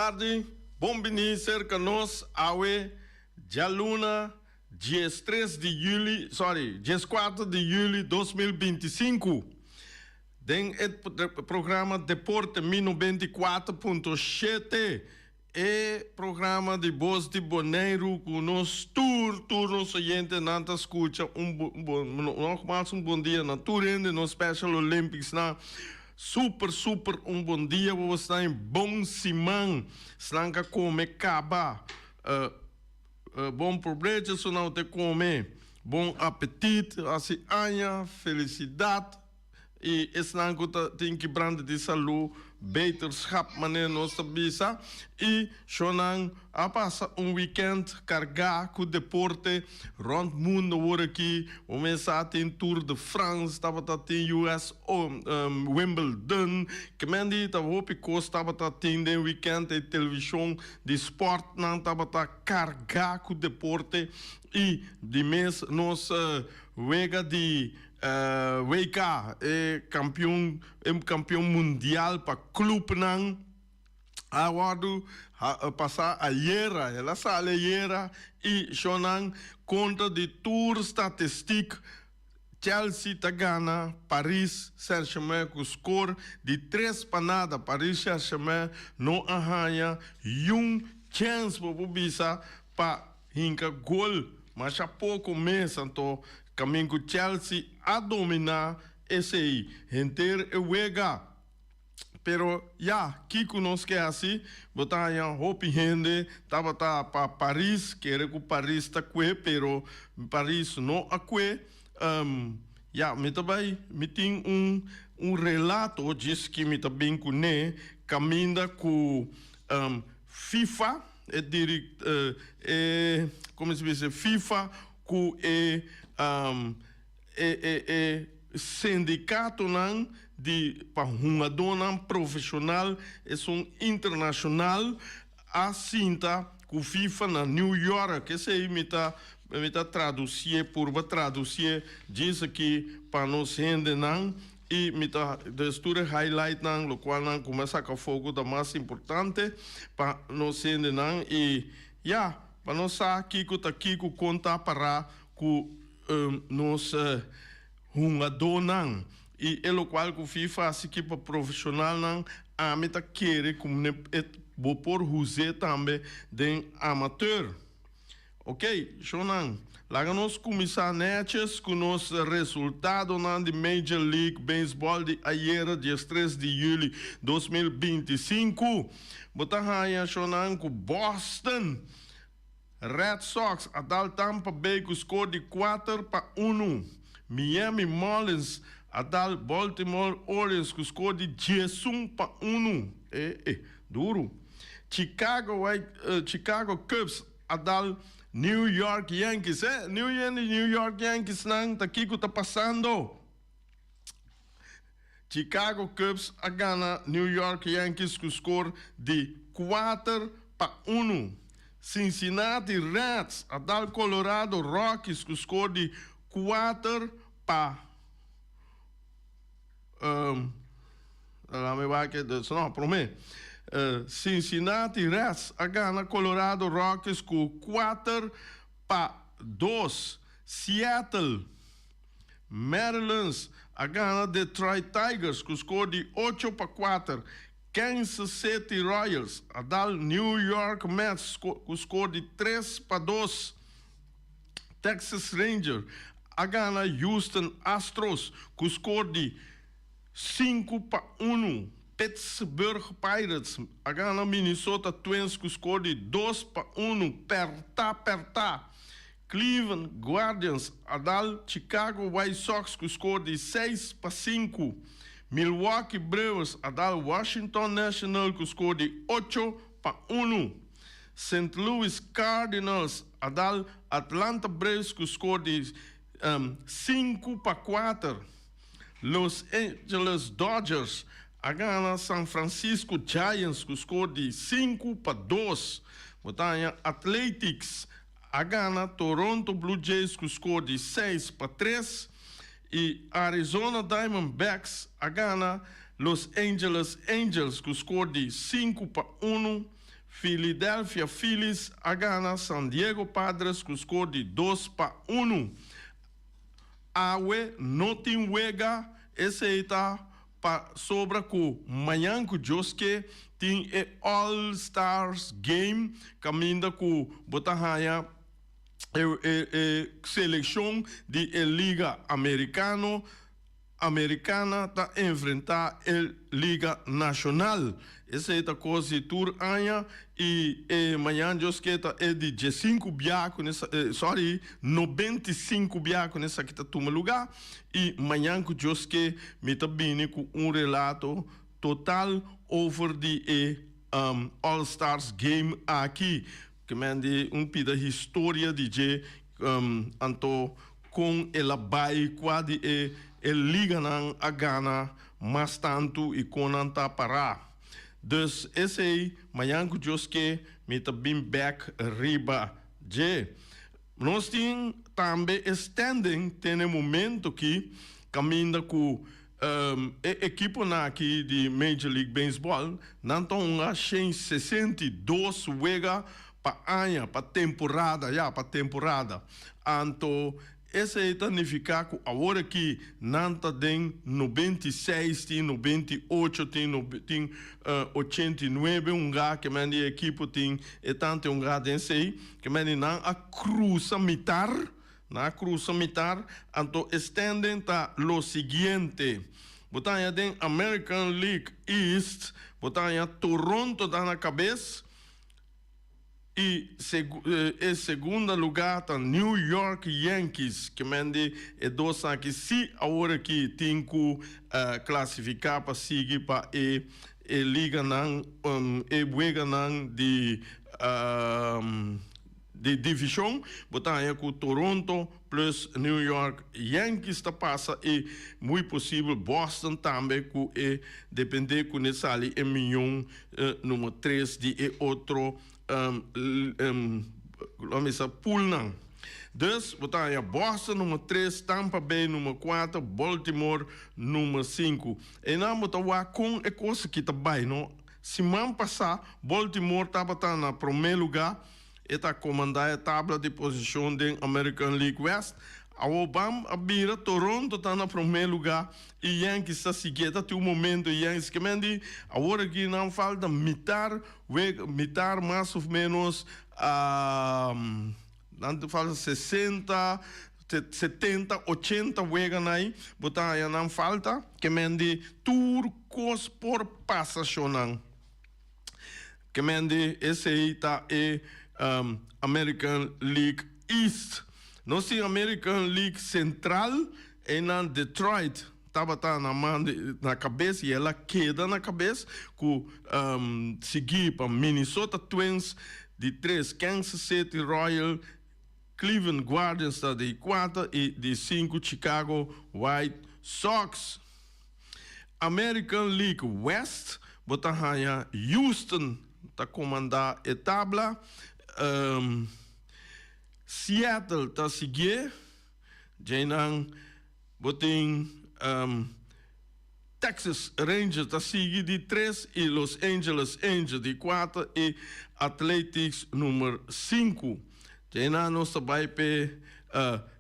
tardi, bon bini serka nos awe djaluna 13 di yüli, sorry, 14 di yüli 2025. Den e programa Deporte Mi 94.7, e programa di Bos di Boneiru ku nos tur, tur nos oyentenan ta skucha. Un nogmaals un bon dia na tur hende, nos Special Olympics nan. Super super un bon dia bo esnan y bon siman. Esnan ka come caba. Bon probecho esnan ku te come. Bon apetit, hasi aña, felicidad. I esnan ku ta tin kibrante di salú, beterschap manera nos ta bisa. I shownan a pasa un wikènt kargá ku deporte rònt mundu awor aki. Bo mes sa tin Tour de France, tabata tin US Wimbledon. Kemendi ta hopi kos tabata tin den wikènt. E televishon di spòrtnan tabata kargá ku deporte. I di mes nos wega di WK, e kampion e kampion mundial pa klupnan a wòrdu pasá ayera, el a sali ayera i shownan kontra di tur statistik Chelsea ta gana Paris Saint-Germain ku skor di 3-0. Paris Saint-Germain no a haña yun chèns bo por bisa pa hinka gol masha poko mes, anto kamin ku Chelsea a dominá esei henter e wega. Pero ya, kiko nos ke hasi? Bo ta haña hopi hende tabata pa Paris, kere ku Paris ta kue, pero Paris no a kue. Ya, mi ta bai, mi tin un un relato djis ki mi ta bin kuné kaminda ku FIFA, e diri e como se bisa FIFA ku e e e e sindikatonan di pa hungadónan profeshonal esun internashonal a sinta ku FIFA na New York. Esei mi ta mi ta tradusié purba tradusié djis aki pa nos hendenan. I mi ta dus tur e highlightnan, lokualnan ku mi a saka afó ku ta mas importante pa nos hendenan i ya, pa nos sa kiko ta kiko, kon ta pará ku nos hungadónan. I e lokual ku FIFA hasi ki pa profeshonalnan, ami ta kere ku bo por huz'é tambe den amateur. Ok, shownan, laga nos kuminsá nètjes ku nos resultadonan di Major League Baseball di ayera 13 di yüli 2025. Bo ta haña, shownan, ku Boston Red Sox a dal Tampa Bay ku skor di 4-1. Miami Marlins a dal Baltimore Orioles ku skor di 11-1. E, e, duru. Chicago White, Chicago Cubs a dal New York Yankees. Eh, New New York Yankees nan ta kiko ta pasando? Chicago Cubs a gana New York Yankees ku skor di 4-1. Cincinnati Reds a dal Colorado Rockies ku skor di 4 pa Laat wak no, promé. Cincinnati Reds a gana Colorado Rockies ku 4-2. Seattle Mariners a gana Detroit Tigers ku skor di 8-4. Kansas City Royals a dal New York Mets ku skor di 3-2. Texas Rangers a gana Houston Astros ku skor di 5-1. Pittsburgh Pirates a gana Minnesota Twins ku skor di 2-1. Pèrtá pèrtá. Cleveland Guardians a dal Chicago White Sox ku skor di 6-5. Milwaukee Brewers a dal Washington Nationals ku skor di 8-1. St. Louis Cardinals a dal Atlanta Braves ku skor di 5-4. Los Angeles Dodgers a gana San Francisco Giants ku skor di 5-2. Bo ta haña Athletics a gana Toronto Blue Jays ku skor di 6-3 i Arizona Diamondbacks a gana Los Angeles Angels ku skor di 5-1. Philadelphia Phillies a gana San Diego Padres ku skor di 2-1. Awe no tin wega, esei ta pasobra ku mañan ku Dios ke tin e All Stars Game kaminda ku bo ta haña e selekshon di e Liga Amerikano. Americana ta enfrentá e Liga Nashonal. Esei ta kos di tur aña i e mañan Dios ke ta e di diesinku bia ku nesa, sorry, 95 bia ku nesaki ta tuma lugá i mañan ku Dios ke mi ta bini ku un relato total over di e All Stars Game aki. Ke men di un pida historia di dje anto kon el a bai, kua di e e liganan a gana mas tantu i kon nan ta pará. Dus esei mañan ku Dios ke mi ta bin bèk riba dje. Nos tin tambe e standing te na e momento ki kaminda ku e ekiponan aki di Major League Baseball nan ta hunga 162 wega pa aña, pa temporada, ya, pa temporada. Anto esei ta nifiká ku awor aki nan ta den 96, tin 98, tin tin 89 hungá, ke men di ekipo tin e tantu hungá den esei, ke men di nan a krusa mitar. Nan a krusa mitar, anto e standing ta lo siguiente, Bo ta haña den American League East, bo ta haña Toronto ta na kabes i e segunda lugá ta New York Yankees. Ke men di e dos aki si awor aki tin ku klasifiká pa sigui pa e liganan, e weganan di. Di divishon, bo ta haña ku Toronto plus New York Yankees ta pasa i muy posibel Boston tambe ku e depende ku ne sali e miyon number tres di e otro lo misa poolnan. Dus bo ta haña Boston number tres, Tampa Bay number kuater, Baltimore number sinku. Einan bo ta wak kon e kos aki ta bai no. Siman pasá Baltimore tabata na promé lugá, e ta komandá e tabla di posishon den American League West. Awor bam a bira Toronto ta na promé lugá i Yankees ta sigui. E ta tin un momento Yankees ke men di awor aki nan falta mitar wega, mitar mas of ménos nan ta falta 60, 70, 80 weganan ei bo ta haña nan falta ke men di tur kos por pasa shonnan. Ke men di esei ta e American League East. Nos tin American League Central, einan Detroit tabata na man di na kabes i el a keda na kabes ku sigui pa Minnesota Twins di tres, Kansas City Royal, Cleveland Guardians ta di kuater i di sinku Chicago White Sox. American League West bo ta haña Houston ta komandá e tabla, Seattle ta siguié, djeinan bo tin Texas Rangers ta sigui di tres i Los Angeles Angels di kuater i Athletics number sinku. Djeinan nos ta bai p'e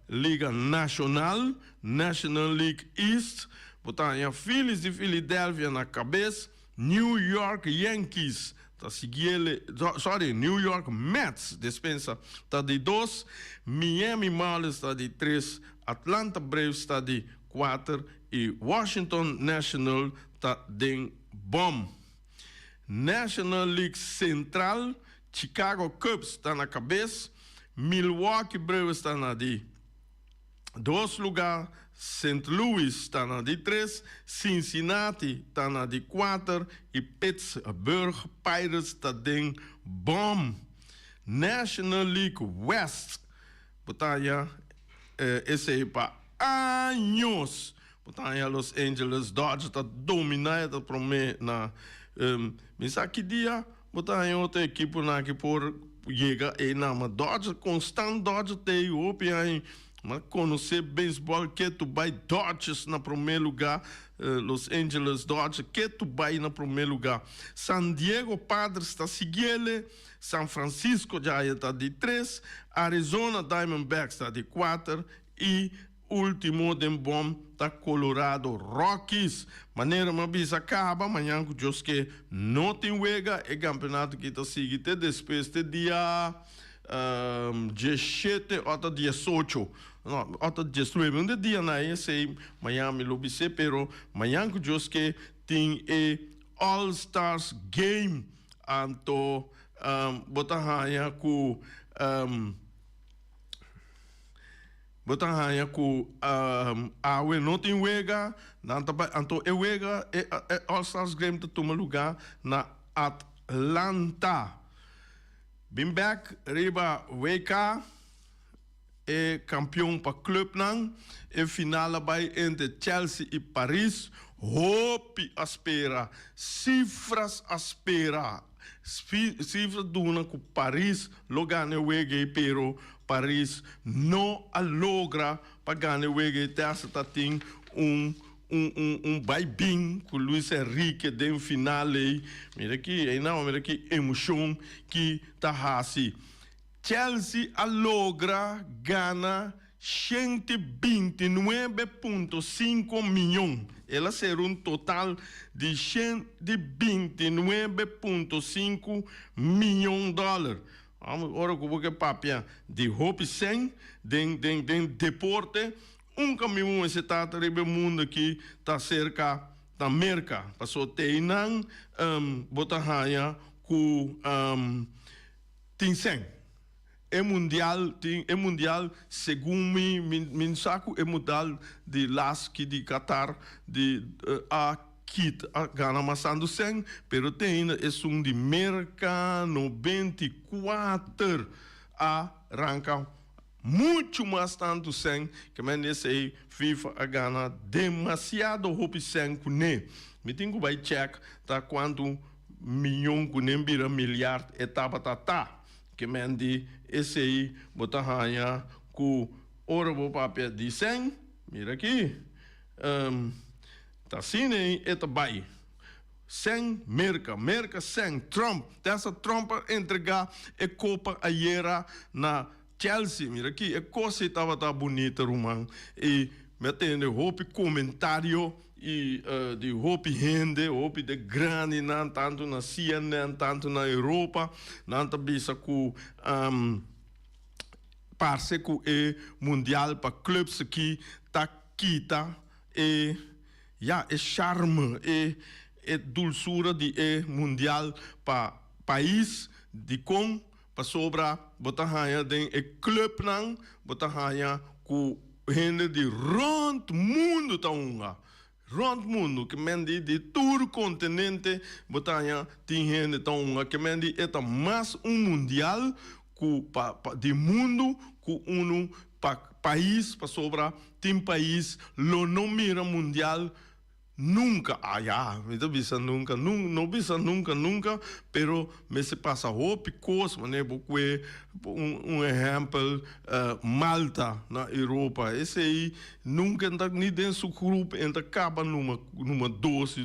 Liga Nashonal, National League East, bo ta haña Phillies di Philadelphia na kabes, New York Yankees ta siguiele, sorry, New York Mets, despensa, ta di dos, Miami Marlins ta di tres, Atlanta Braves ta di kuater i Washington National ta den bòm. National League Central, Chicago Cubs ta na kabes, Milwaukee Brewers ta na di dos lugá, Sint Louis ta na di tres, Cincinnati ta na di kuater i Pittsburgh Pirates ta den bòm. National League West, bo ta haña esei pa años. Bo ta haña Los Angeles Dodgers ta dominá e ta promé na mi sa ki dia bo ta haña otro ekiponan ki por yega einan ma Dodgers konstant Dodgers ta ei hopi aña. M'a konosé beisbòl ketu bai Dodgers na promé lugá, Los Angeles Dodgers ketu bai na promé lugá. San Diego Padres ta siguiele, San Francisco Giants ta di tres, Arizona Diamondbacks ta di kuater i último den bòm ta Colorado Rockies. Manera m'a bisa kaba, mañan ku Dios ke no tin wega, e kampeonato aki ta sigui te despues te dia 17 ota 18, no, ota 19, un de dianan ei esei mañan mi lo bis'é, pero mañan ku Dios ke tin e All Stars Game, anto bo ta haña ku bo ta haña ku awe no tin wega, nan ta bai, anto e wega e All Stars Game ta tuma lugá na Atlanta. Bin bek riba WK, e kampion pa klupnan. E final a bai entre Chelsea i Paris. Hopi a spera, sifras a spera. Sifras duna ku Paris lo gana e wega ei, pero Paris no a logra pa gana e wega ei te hasta ta tin un Un un un bai bin ku Luis Enrique den final ei. Mira ki einan mira ki emoshon ki ta hasi. Chelsea a logra gana 129.5 miyon. El a ser un total di 129.5 miyon dòler. Ora ku bo ke papia di hopi sèn den den den deporte, Un kaminda mester ta riba e mundu aki ta serka ta Merka, paso te einan bo ta haña ku tin sèn. E mundial tin e mundial segun mi mi no sa ku e mundial di las ki di Qatar di a kit a gana mas tantu sèn, pero te ainda esun di Merka 94 a ranka. Muchu mas tantu sèn ke men esei FIFA a gana demasiado hopi sèn kuné. Mi tin ku bai chèk ta kuantu miyon ku nen bira milyard e tabata ta. Ke men di esei bo ta haña ku ora bo papia di sèn, mira aki, ta asina ei e ta bai. Sèn Merka, Merka sèn Trump. Te hasta Trump a entregá e kopa ayera na Chelsea. Mira aki, e kos ei tabata bunita ruman. I mi a tende hopi komentario i di hopi hende, hopi de grandinan, tantu na CNN, tantu na Europa. Nan ta bisa ku parse ku e mundial pa clubs aki ta kita e. Ya, e charme, e e dulsura di e mundial pa pais. Dikon? Pasobra bo ta haña den e clubnan, bo ta haña ku hende di rònt mundu ta hunga. Rònt mundu, ke men di di tur kontinente bo ta haña tin hende ta hunga. Ke men di e ta mas un mundial ku pa pa di mundu ku unu pa pais pasobra tin pais lo no mira mundial nunca ah ya mi ta bisa nunca nun no bisa nunca nunca pero mester pasa hopi cos manera bo cue un un ehempel Malta na Europa esey nunca ta ni den su grupo en ta caba numa numa dos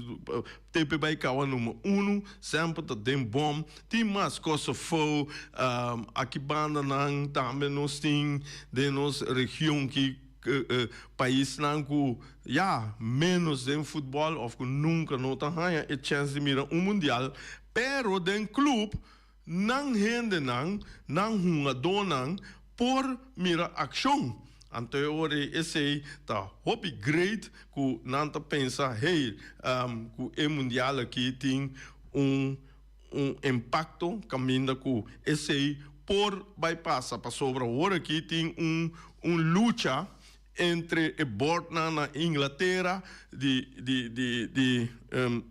te pe bay caba numa uno semper ta den bom. Tin mas Kosovo, aki bandanan tambe nos tin den nos region ki paisnan ku ya menos den futbòl òf ku nunka no ta haña e chèns di mira un mundial, pero den klup nan hendenan, nan hungadónan por mira akshon. Anto e ora ei esei ta hopi great ku nan ta pensa hey ku e mundial aki tin un un impacto caminda cu esey por bay pasa pasobra awor aki tin un un lucha entre e bordnan na Inglatera di di di di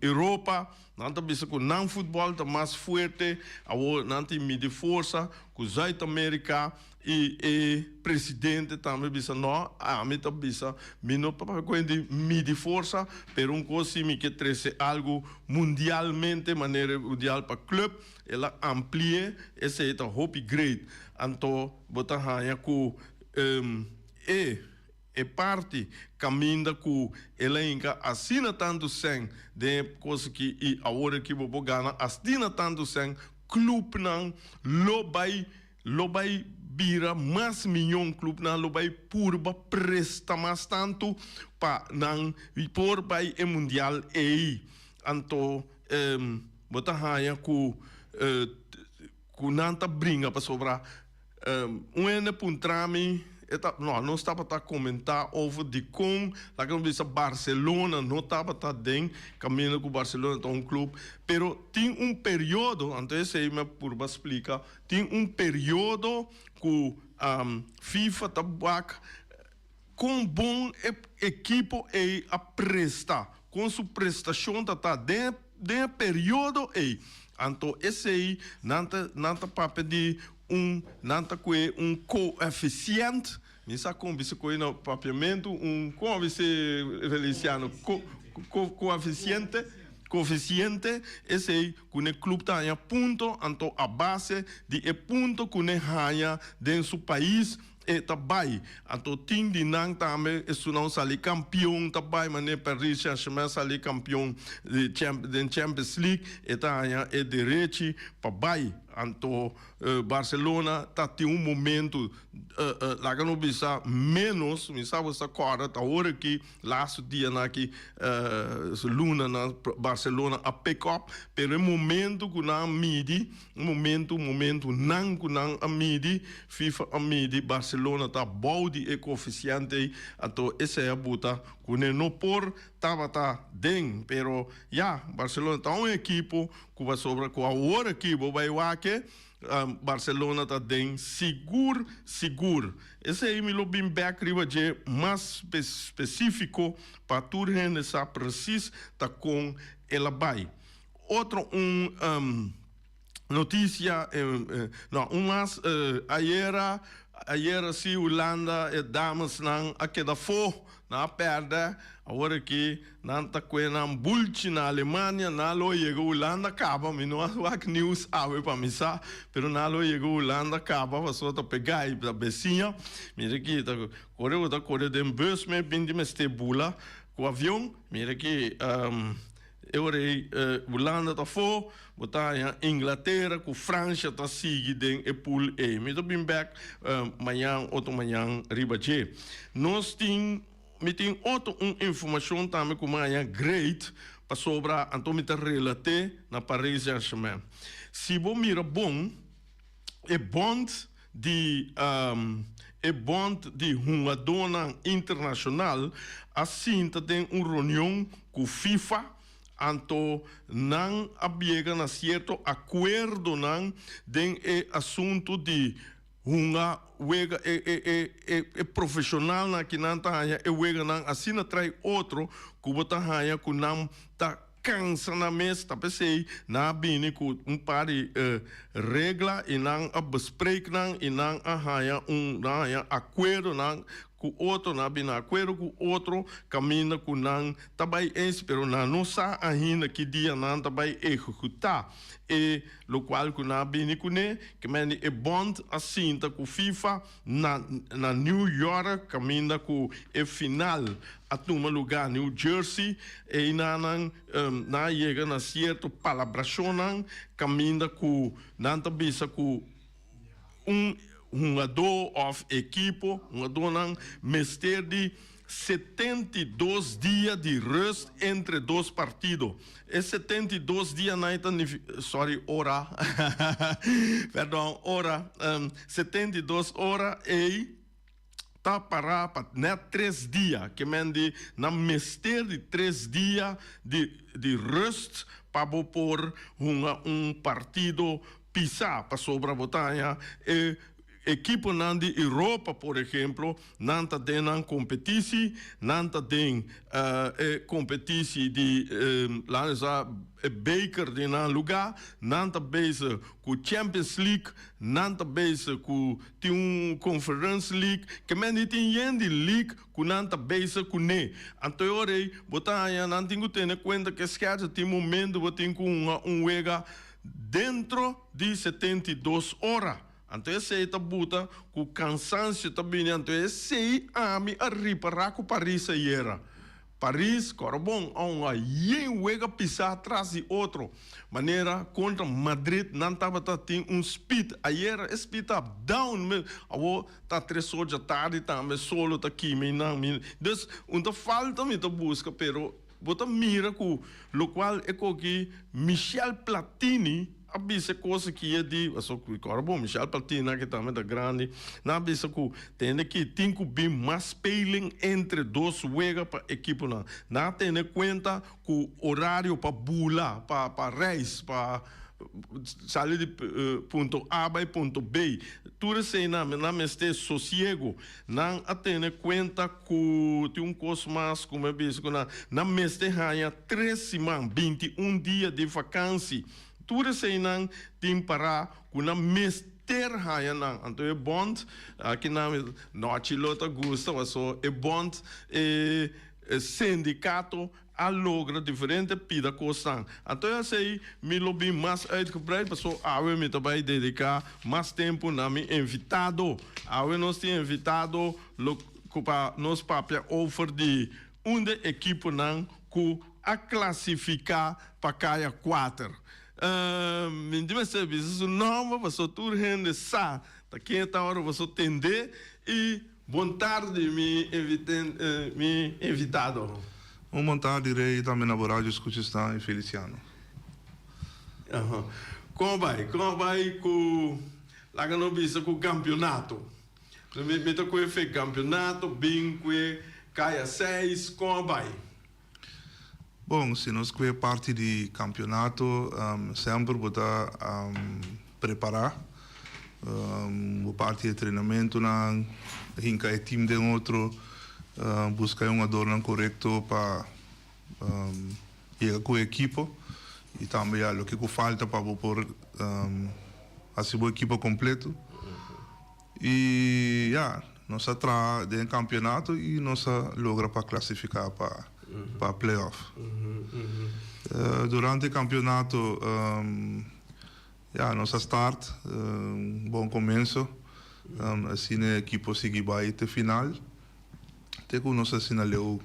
Europa nan ta bisa cu nan futbol ta mas fuerte awor nan tin midi forsa cu Zuid America I e presidente tambe bisa, No, ami ta bisa, mi no ta papia ku hende midi forsa, pero un kos si mi ke trese algu mundialmente, manera e mundial pa club, el a ampli'e, esei ta hopi great. Anto bo ta haña ku. E e parti kaminda ku el a hinka asina tantu sèn den e kos aki i awor aki bo por gana asina tantu sèn, klupnan lo bai lo bai bira mas miñon, klupnan lo bai purba presta mas tantu pa nan por bai e mundial ei. Anto bo ta haña ku ku nan ta bringa pasobra un hende puntra mi e ta no nos tabata comenta over dicon laga nos bisa Barcelona no tabata den caminda cu Barcelona ta un club pero tin un periodo anto esey mi a purba splica tin un periodo cu FIFA ta wak con bon e ekipo ey a presta con su prestacion ta ta den den e periodo ey. Anto esey nan ta nan ta papia di un nan ta kue un coeficiënt, mi sa kon bisa koe na papiamentu un kon a bisa Feliciano co co coeficiente coeficiente esey ku ne club ta haña punto anto a base di e punto ku ne haña den su pais E ta bai. Anto tin di nan tambe esunnan sali kampion ta bai manera Paris Saint-Germain sali kampion di den Champions League e ta haña e derechi pa bai. Anto Barcelona ta tin un momento laga nos bisa menos mi sa bo sa kòrda ta ora ki Laatste dianan aki lunanan Barcelona a pick up pero e momento cu nan a midi un momento un momento nan cu nan a midi FIFA a midi Barcelona ta abou di e coeficiente ey anto esey a buta cu ne no por tabata den pero ya Barcelona ta un ekipo cu pasobra cu awor aki bo bay wak Barcelona ta den sigur sigur. Esei mi lo bin bek riba dje mas spesífiko pa tur hende sa presis ta kon el a bai. Otro un notisia, no un mas, ayera ayera si Hulanda e damesnan a keda afó, nan a pèrdè, awor aki Nan ta kue nan bulchi na Alemania, nan lo yega Hulanda kaba, mi no a wak news awe pa mi sa, pero nan lo yega Hulanda kaba pasobra ta pega i ta besiña. Mira aki ta kore bo ta kore den bus me bin di mester bula ku avion, mira aki e ora ei Hulanda ta afo, bo ta haña Inglatera ku Francia ta sigui den e pool ei. Mi ta bin bek mañan otro mañan riba dje. Nos tin. Mi tin otro un informacion tambe cu mi haña great pasobra anto mi ta relate na Paris Saint Germain. Si bo mira bon e bond di e bond di hungadónan internacional a sinta den un reunion cu FIFA anto nan a biega na cierto acuerdonan den e asunto di Hunga wega e e e e e profesionalnan aki nan ta haña e weganan asina trai otro ku bo ta haña ku nan ta kansa nan mes ta p'esei nan a bini ku un par di regla i nan a bespreek nan i nan a haña un nan a haña akuerdonan ku otro nan a bini na akuerdo ku otro kaminda ku nan ta bai eens pero nan no sa ainda ki dia nan ta bai ehekutá e Locual cu nan a bini cune, ke mende e bond a sinta cu FIFA na na New York caminda cu e final a tuma lugar New Jersey, eynanan nan a yega na cierto palabracionnan caminda cu nan ta bisa cu un hungador of ekipo hungadornan mester di 72 dia di rust entre dos partido. E 72 dianan ei ta nifi, sorry, ora, perdon, ora, 72 ora ei ta pará pa nèt tres dia. Ke men di nan mester di tres dia di di rust pa bo por hunga un partido pisá, pasobra bo ta haña e Ekiponan di Europa, por ehemplo, nan ta den nan kompetisi, nan ta den e kompetisi di, laat nos sa, e beker di nan lugá, nan ta bezig ku Champions League, nan ta bezig ku tin un Conference League, ke men di tin yen di league ku nan ta bezig kuné. Anto e ora ei bo ta haña nan tin ku tene kuenta ku e schedule, tin momento bo tin ku hunga un wega dentro di 72 ora. Anto esei ta buta ku kansansio ta bini. Anto esei ami a ripará ku Paris ayera. Paris, kòrda bon, a un a yen wega pisá tras di otro. Manera kontra Madrid nan tabata tin un speed. Ayera e speed ta down mes. Awor ta tres or djatardi tambe solo ta kima i nan mi. Dus un ta falta mi ta buska pero bo ta mira ku lokual e koki Michel Platini a bisa e kos aki e di, paso kòrda bon Michel Platini aki tambe ta grandi, nan a bisa ku tende ki tin ku bin mas speling entre dos wega pa ekiponan. Nan a tene kuenta ku orario pa bula, pa pa reis, pa sali di punto A bai punto B. Tur eseinan nan mester sosiego. Nan a tene kuenta ku tin un kos mas ku mi a bisa ku nan, nan mester haña tres siman, 21 dia di vakansi. Tur eseinan tin pará ku nan mester haña nan. Anto e bond, aki nan nochi lo ta gusta paso e bond, e sindikato a logra diferente pida kosnan. Anto esei mi lo bin mas uitgebreid paso awe mi ta bai dediká mas tempu na mi invitado. Awe nos tin invitado lo ku pa nos papia over di un de ekiponan ku a klasifiká pa kaya kuater. Mi di mester bisa su nòmber paso tur hende sa ta ken ta ora boso tendé i Bon tardi mi mi invitado. Un bon tardi Rey tambe na bo radio scucha stan y Feliciano. Con bai con bai cu laga no bisa cu campeonato mi mi ta cu efe campeonato bin cu e caya seis con a bai. Bon si nos cu e parti di campeonato semper bo ta prepara bo parti di entrenamentonan hinca e team den otro busca e hungadornan corecto pa yega cu e ekipo y tambe ya loke cu falta pa bo por haci bo ekipo completo. Y ya, nos a traha den e campeonato y nos a logra pa clasifica pa pa playoff. Durante e campeonato ya nos a start un bon comienzo, asina e ekipo sigui bay te final, te cu nos asina leu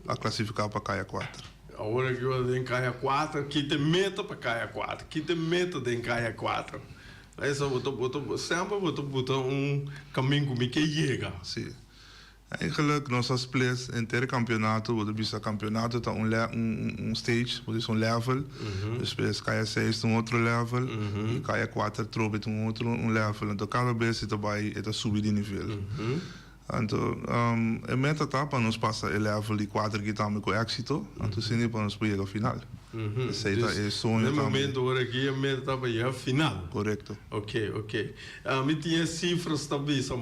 a clasifica pa kaya cuater. Awor aki bo ta den kaya cuater, kita e meta pa kaya cuater? Kita e meta den kaya cuater? Esa bo ta bo ta semper bo ta buta un kamin ku mi ke yega. Si. Eigenlijk nos a split henter kampionato, bo ta bisa kampionato ta un le un un stage, bo ta bisa un level, despues kaya seis ta un otro level, i kaya kuater trobe ta un otro un level, anto kada bes e ta bai e ta subi di nivel. Anto e meta ta pa nos pasa e level di kuater aki tambe ku éksito, anto asina pa nos por yega final. Esei ta e soño tambe. Na e momento ora aki e meta ta pa yega final. Korekto. Oke, oke. Mi tin e sifras ta bisa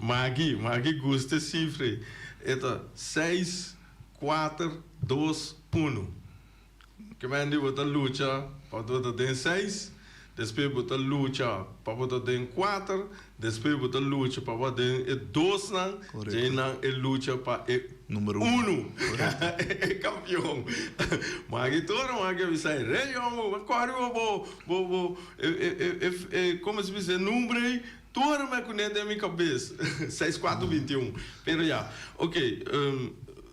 Maggie, Maggie gusta e sifra ei. E ta seis, kuater, dos, unu. Kimendi bo ta lucha pa bo ta den seis, despues bo ta lucha pa bo ta den kuater, despues bo ta lucha pa bo den e dosnan, djeinan e lucha pa e unu, e kampion. Maki tur maki a bisa e rei homo, bo kòrde bo bo bo bo e e komo se bisa e number ei, tur me kuné den mi kabes, seis kuater 21, pero ya, oke.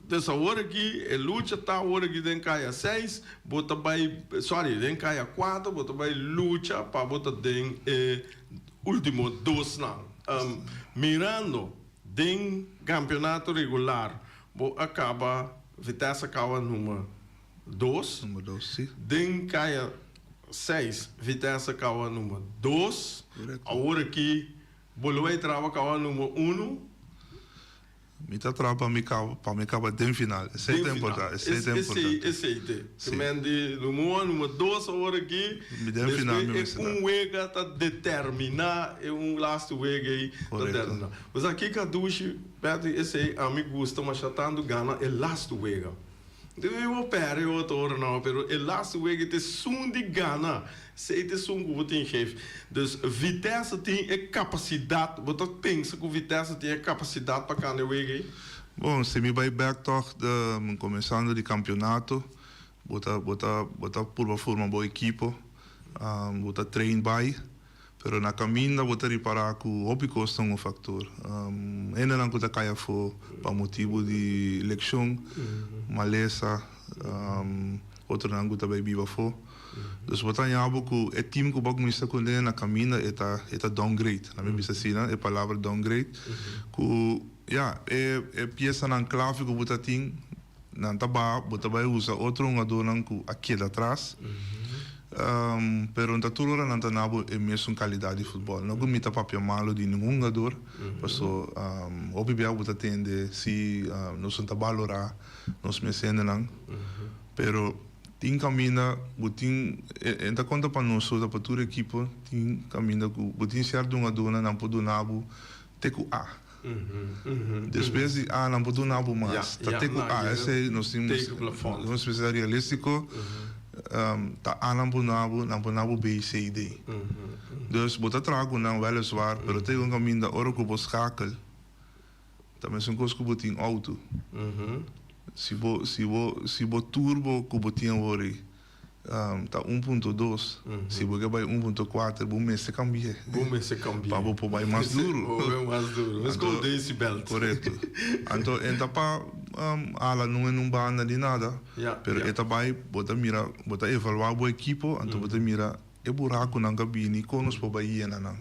Dus awor aki e lucha ta awor aki den kaya seis, bo ta bai, sorry, den kaya kuater bo ta bai lucha pa bo ta den e ultimo dosnan. Mirando den kampeonato regular bo a kaba, Vitesse a kaba number dos. Number dos, si. Den kaya seis Vitesse a kaba number dos. Korekto. Awor aki bo lo bai traba kaba number uno. Mi ta traha pa mi kaba, pa mi kaba den final. Esei ta importante, esei ta importante. Esei, esei te. Ke men di numero un, numero dos awor aki. Mi den final mi mester ta. Despues e un wega ta determina, e un laatste wega ei ta determina. Bo sa kiko a dushi, Patrick, esei ami gusta masha tantu gana e laatste wega. Mi bo perde otro ora no, pero e laatste wega ta esun di gana. Esei ta esun ku bo tin geef. Dus Vitesse tin e kapasidat, bo ta pensa ku Vitesse tin e kapasidat pa gana e wega ei? Bon, si mi bai bek tòg de komensando di kampionato, bo ta bo ta bo ta purba forma bo ekipo, bo ta train bai. Pero na kaminda bo ta ripará ku hopi kos ta un faktor. Hendenan ku ta kai afó pa motibu di lekshon, malesa, otronan ku ta bai biba afó. Dus bo ta haña bo ku e tim ku bo a kuminsá kuné na kaminda e ta e ta downgrade. Laat mi bisa asina, e palabra downgrade. Ku ya, e e piesanan klave ku bo ta tin nan ta baha, bo ta bai usa otro hungadónan ku a keda atras. Pero no ta tur ora nan ta na bo e mesun kalidat di futbòl. No ku mi ta papia malu di ningun hungador, paso hopi bia bo ta tende si nos no ta balorá nos mes hendenan. Pero tin kaminda bo tin, e ta konta pa nos so, ta pa tur ekipo, tin kaminda ku bo tin sierto hungadónan nan por duna bo te ku A. Despues di A nan por duna bo mas. Ta te ku A, esei nos tin nos mester ta realístiko, ta A nan por duna bo, nan por duna bo B, C, D. Dus bo ta traha ku nan wèliswaar, pero te un kaminda ora ku bo skakel, ta mesun kos ku bo tin outo. Si bo si bo si bo turbo ku bo tin awor ei ta 1.2, si bo ke bai 1.4 bo mester kambi'é. Bo mester kambi'é. Pa bo por bai mas duru. Bo bai mas duru. Mes ku decibel. Korekto. Anto e ta pa hala nun en un banda ni nada, pero e ta bai bo ta mira bo ta evaluá bo ekipo anto bo ta mira e burakunan ka bini kon nos por bai yena nan.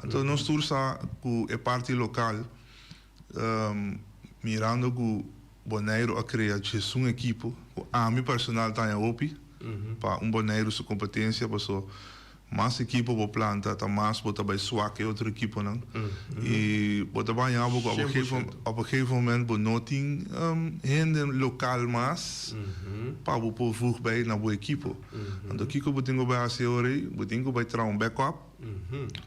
Anto nos tur sa ku e parti lokal Mirando ku Boneiru a krea djesun ekipo, ku ami personal ta haña hopi pa un Boneiru su kompetensia, paso mas ekipo bo planta ta mas bo ta bai swak e otro ekiponan i bo ta baña bo ku op een gegeven moment bo no tin hende lokal mas pa bo por voeg bij na bo ekipo. Anto kiko bo tin ku bai hasi ora ei? Bo tin ku bai traha un backup.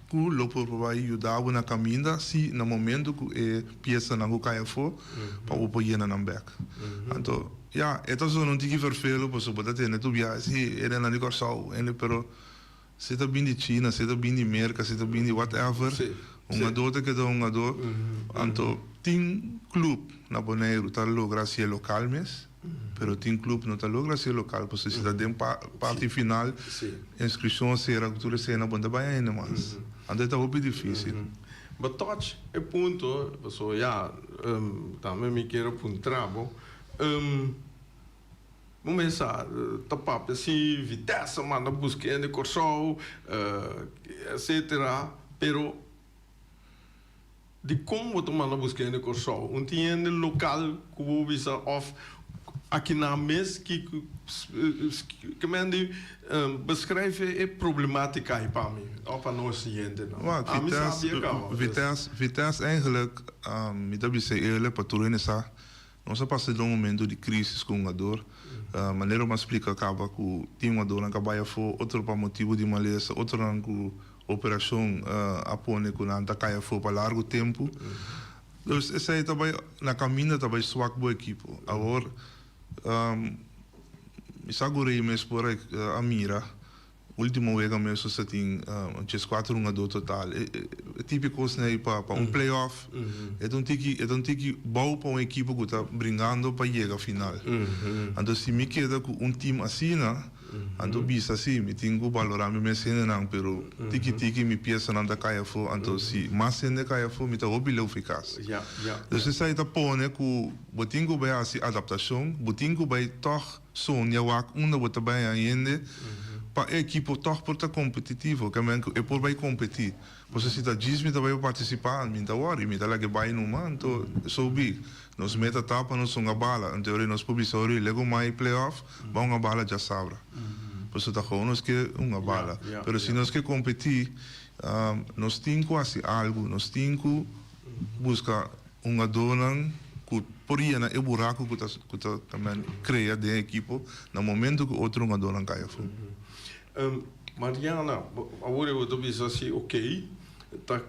Ku lo por bai yuda bo na kaminda si na momento ku e piesanan ku kai afó pa bo por yena nan bèk. Anto, ya, e ta zona un tiki vervelu pasobra bo ta tende tur biaha si hendenan di Kòrsou, hende pero si ta bin di China, si ta bin di Merka, si ta bin di whatever, hungadó ta keda hungadó. Anto, tin klup na Boneiru ta logra hasié lokal mes. Pero tin club no ta logra haci local pasobra si ta den parti final inscripcion a cera cu tur esena bo no ta bay ainda mas. Anto e ta hopi dificil. Bo touch e punto pasobra ya tambe mi kier a puntra bo. Bo mes sa ta papia si Vitesse a manda busca hende Corsou etcetera pero. Dikon bo ta manda buska hende Kòrsou? Un tin hende lokal ku bo bisa òf akinan mes ki ke men di beskrijf e problematika ei pa mi òf pa nos hendenan. Wak, Ami Vitesse, sabi e kaba. Vitesse, Vitesse eigenlijk, mi ta bisa eerlijk pa tur hende sa, nos a pasa den un momento di crisis ku hungador. Manera bo a splika kaba ku tin hungadornan ku a bai afó, otro pa motibu di malesa, otronan ku Operashon a pone ku nan ta kai afó pa largu tempu. Dus esei ta bai na kaminda ta bai swak bo ekipo. Awor mi sa ku Rey mes por a mira ultimo wega mes nos ta tin 14 hungadó total. E tipo e kosnan ei pa un play-off e ta un tiki e ta un tiki bou pa un ekipo ku ta bringando pa yega final. Anto si mi keda ku un tim asina. Anto bisa si, mi tin ku balorá mi mes hendenan, pero tiki tiki mi piesanan ta kai afó, anto si mas hende kai afó mi ta hopi leu fi kas. Dus esei ta pone ku bo tin ku bai hasi adaptashon, bo tin ku bai tòg sonia wak unda bo ta bai haña hende pa e ekipo tòg por ta kompetitivo, ke men ku e por bai kompetí. Pasobra si ta djis mi ta bai pa partisipá, mi ta wòri, mi ta lag'é bai numa, anto so bi. Nos meta ta pa nos hunga bala, anto ora nos por bisa ora lego mai play-off, Ba hunga bala djasabra. Pasobra ta gewoon nos ke hunga bala. Pero si nos ke kompetí, nos tin ku hasi algu. Nos tin ku buska hungadónan ku por yena e buraku ku ta ku ta krea den e ekipo na momento ku otro hungadónan kai afó. Mariana, awor bo ta bisa si okey, ta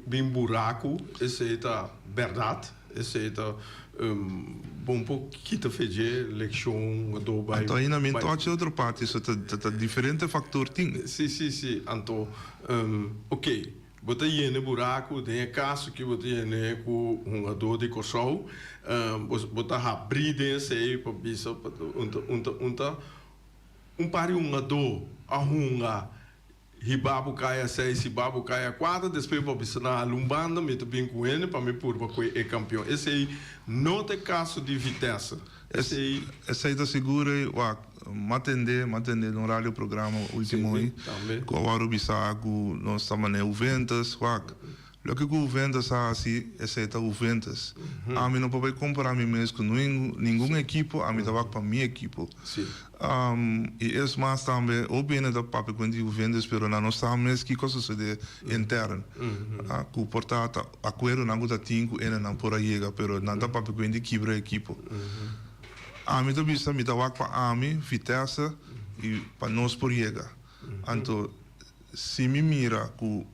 Bin buraku, esei ta bèrdat, esei ta bon por kita fe dje lekshon anto bai. Anto ainda mi tochi otro parti, so ta ta diferente faktor tin. Si, si, si, anto ok, bo ta yena e buraku, den e kaso aki bo ta yena ku hungadó di Kòrsou, bo ta habrí den esei pa bisa un ta un ta un ta un par di hungadó a hunga. Hiba bo kaya seis, hiba bo kaya kuater, despues bo a bisa nan hala un banda, mi ta bin ku hende pa mi purba kue e kampion. Esei no ta e kaso di Vitesse. Esei. Esei ta sigur ei. Wak, m'a tende, m'a tende den un radio programa ultimo ei, ku a wòrdu bisa ku nos ta manera Juventus. Wak, Loke ku Juventus a hasi, esei ta Juventus. Ami no por bai kompará mi mes ku ningun ekipo, ami ta wak pa mi ekipo. I es mas tambe, hopi hende ta papia ku di Juventus, pero nan no sa mes kiko a sosodé intern. Ku por ta ta akuerdonan ku ta tin ku hendenan por a yega, pero nan ta papia ku hende kibra ekipo. Ami ta bisa mi ta wak pa ami, Vitesse, i pa nos por yega. Anto si mi mira ku.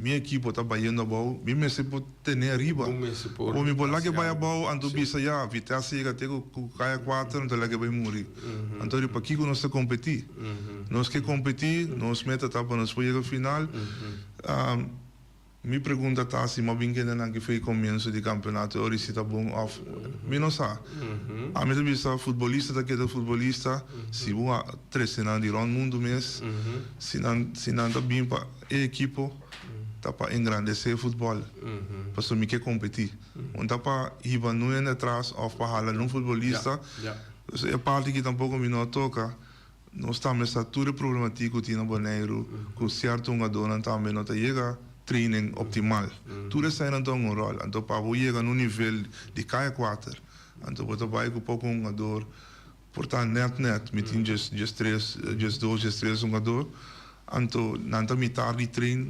Mi ekipo ta bayendo abou, mi mester por tene ariba. Bo mi por laga e bai abou, anto bisa ya, Vitesse yega te ku kaya kuater, anto laga e bai muri. Anto di pakiko nos ta kompetí? Nos ke kompetí, nos meta ta pa nos por yega final. Mi pregunta ta si m'a bin kende nan ki foi komienso di kampeonato ora i si ta bon òf mi no sa. Ami ta bisa futbolista ta keda futbolista, si bo a trese nan di rònt mundu mes, si nan si nan ta bin pa. E ekipo ta pa engrandesé futbòl, pasobra mi ke kompetí. Un ta pa hiba nun hende atras òf pa hala nun futbolista. Dus e parti aki tampoko mi no a toka. Nos tambe sa tur e problematik ku tin na Boneiru, ku sierto hungadónan tambe no ta yega training optimal. Tur eseinan ta hunga un ròl. Anto pa bo yega na un nivel di kaya kuater, anto bo ta bai ku poko hungador. Por ta nèt nèt mi tin djes djestres djesdos djestres hungadó anto nan ta mitar di train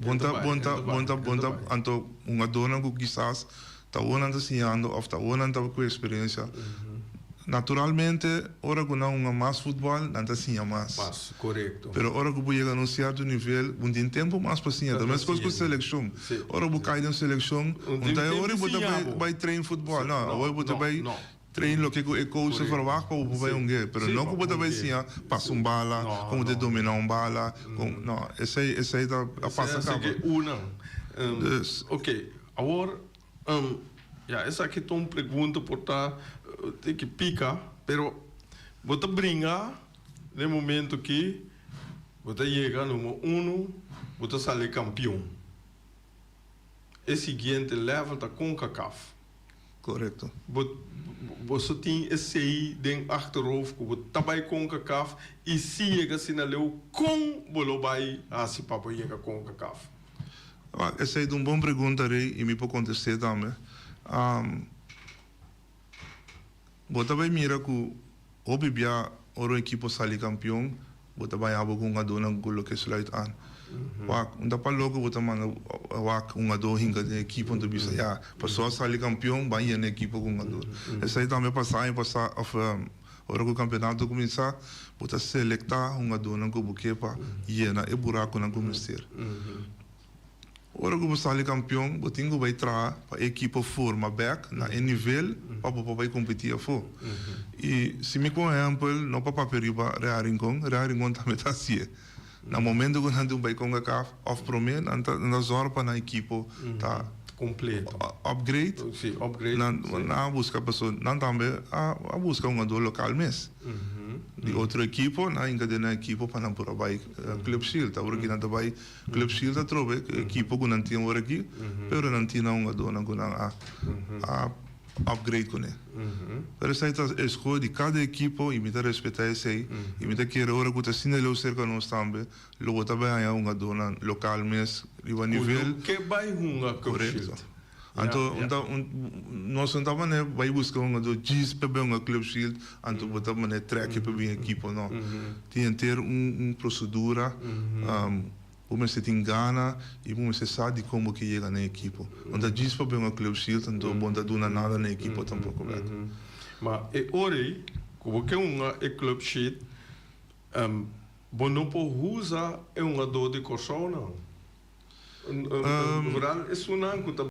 bon ta bon ta bon ta bon ta anto hungadónan ku kisas ta awor nan ta siñando òf ta awor nan ta ku eksperensia naturalmente ora ku nan hunga mas futbòl nan ta siña mas pero ora ku bo yega na un sierto nivel bo no tin tempu mas pa siña ta meskos ku selekshon ora bo kai den selekshon no ta e ora bo ta bai train futbòl no awor bo ta bai Train loke ku e coach ta verwacht pa bo por bai hung'é, pero no ku bo ta bai siña pasa un bala, kon bo ta dominá un bala, kon, no, esei, esei ta a pasa kaba. Esei a una. Dus. Ok, awor, ya, esaki ta un pregunta por ta tiki pika, pero bo ta bringa den momento ki bo ta yega number uno, bo ta sali kampion. E siguiente level ta Concacaf. Korekto. Bo boso tin esei den achterhoofd ku bo ta bai Concacaf i si yega asina leu kon bo lo bai hasi pa bo yega Concacaf? Wak, esei ta un bon pregunta Rey i mi por kontest'é tambe. Bo ta bai mira ku hopi bia ora un ekipo sali kampion, bo ta bai abo ku hungadónan ku loke sluit aan. Wak, un ta pa loko bo ta manda wak hungadó hinka den ekipo, un ta bisa ya, pasobra a sali kampion, ban yena ekipo ku hungadó. Esei tambe pasa aña pasá òf ora ku kampionato kuminsá, bo ta selektá hungadónan ku bo ke pa yena e burakunan ku mester. Ora ku bo sali kampion, bo tin ku bai traha pa e ekipo forma bèk na e nivel pa bo por bai kompetí afó. I si mi ku un ehèmpel, no pa papia riba Real Rincon, Real Rincon tambe ta hasié. Na momento ku nan tin un bai Concacaf òf promé, nan ta nan ta zòrg pa nan ekipo ta Kompleto. upgrade. Sí, upgrade. Nan nan a buska paso nan tambe a a buska hungadó lokal mes. Di otro ekipo nan a hinka den nan ekipo pa nan por a bai Club Shield. Awor aki nan ta bai Club Shield atrobe, e ekipo ku nan tin awor aki, pero nan tin nan hungadónan ku nan a a upgrade kuné. Pero esei ta eskoho di kada ekipo i mi ta respetá esei i mi ta kere ora ku ta asina leu serka nos tambe lo bo ta bai haña hungadónan lokal mes riba nivel. Ku lo ke bai hunga Club Shield. Korekto. Anto un ta un nos no ta manera bai buska hungadó djis pa bai hunga Club Shield anto bo ta manera trek pa bin ekipo no. Tin henter un un prosedura bo mester tin gana i bo mester sa dikon bo ke yega na e ekipo. No ta djis pa bai hunga Club Shield anto bo no ta duna nada na e ekipo tampoko bek. Ma e ora ei ku bo ke hunga e Club Shield bo no por usa e hungadó di Kòrsou nan. Vooral esunnan ku ta.